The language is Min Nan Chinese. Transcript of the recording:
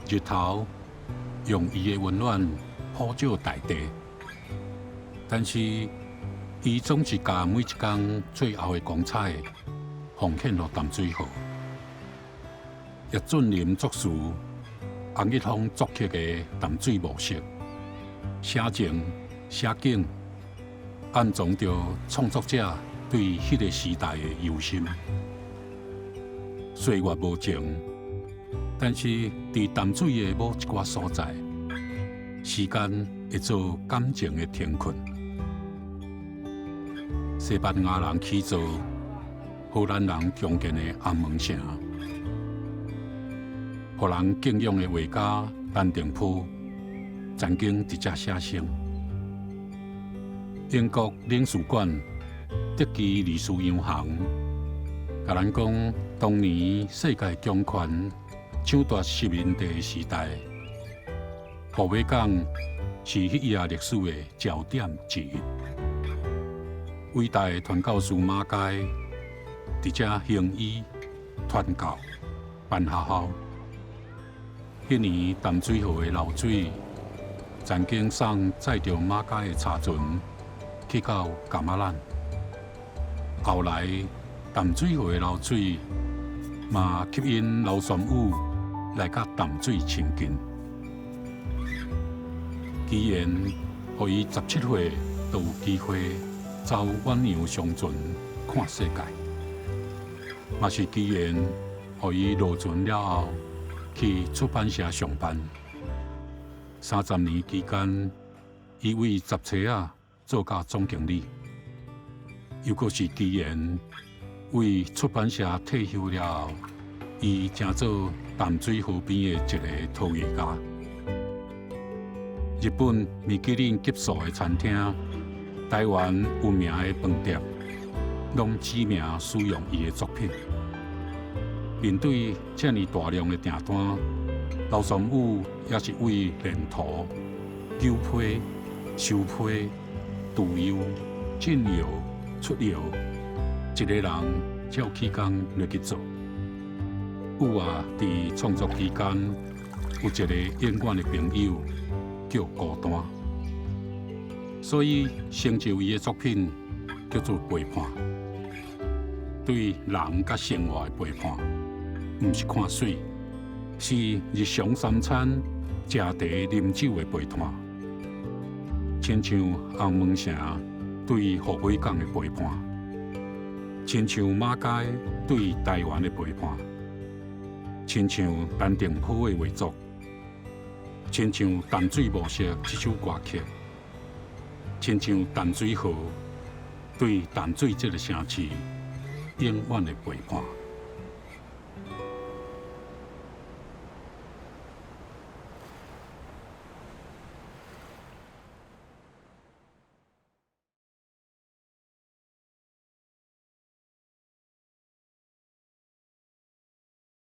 日頭用伊的溫暖普照大地，但是伊總是共每一工最後的光彩奉獻予淡水河。葉俊麟作詞，洪一峰作曲的《淡水暮色》，寫情寫景，暗藏著創作者對彼個時代的憂心。歲月無情，但是佇淡水的某一寡所在，時間會做感情的停困。西班牙人起造，荷蘭人重建的紅毛城，予人敬仰的畫家陳澄波曾經佇遮寫生。英國領事館德基利斯洋行，共咱講當年世界強權搶奪殖民地的時代，虎尾港是彼頁歷史的焦點之一。偉大的傳教士馬偕佇遮行醫、傳教、辦學校。彼年淡水河的流水，曾經送載著馬偕的柴船去到噶瑪蘭。後來淡水河的流水嘛吸引劉巒宇來佮淡水親近。機緣予伊17歲就有機會走遠洋商船看世界，嘛是機緣予伊落船了後去出版社上班。30年期間，伊為雜冊仔做到總經理，猶閣是機緣，為出版社退休了後，伊成做淡水河邊的一个陶藝家。日本米其林級數的餐廳，台灣有名的飯店，攏指名使用伊的作品。面對遮爾大量的訂單，劉巒宇也是為練圖、糾批、收批、鑄窯、進窯、出窯，一个人照起工落去做。宇啊，佇創作期間有一個永遠的朋友，叫孤單，所以成就伊的作品叫做陪伴，對人佮生活的陪伴，毋是看媠，是日常三餐食茶啉酒的陪伴，親像紅毛城對虎尾港的陪伴，親像馬偕對台灣的陪伴，親像陳澄波的畫作，親像《淡水暮色》這首歌曲，親像淡水河對淡水這个城市永遠的陪伴。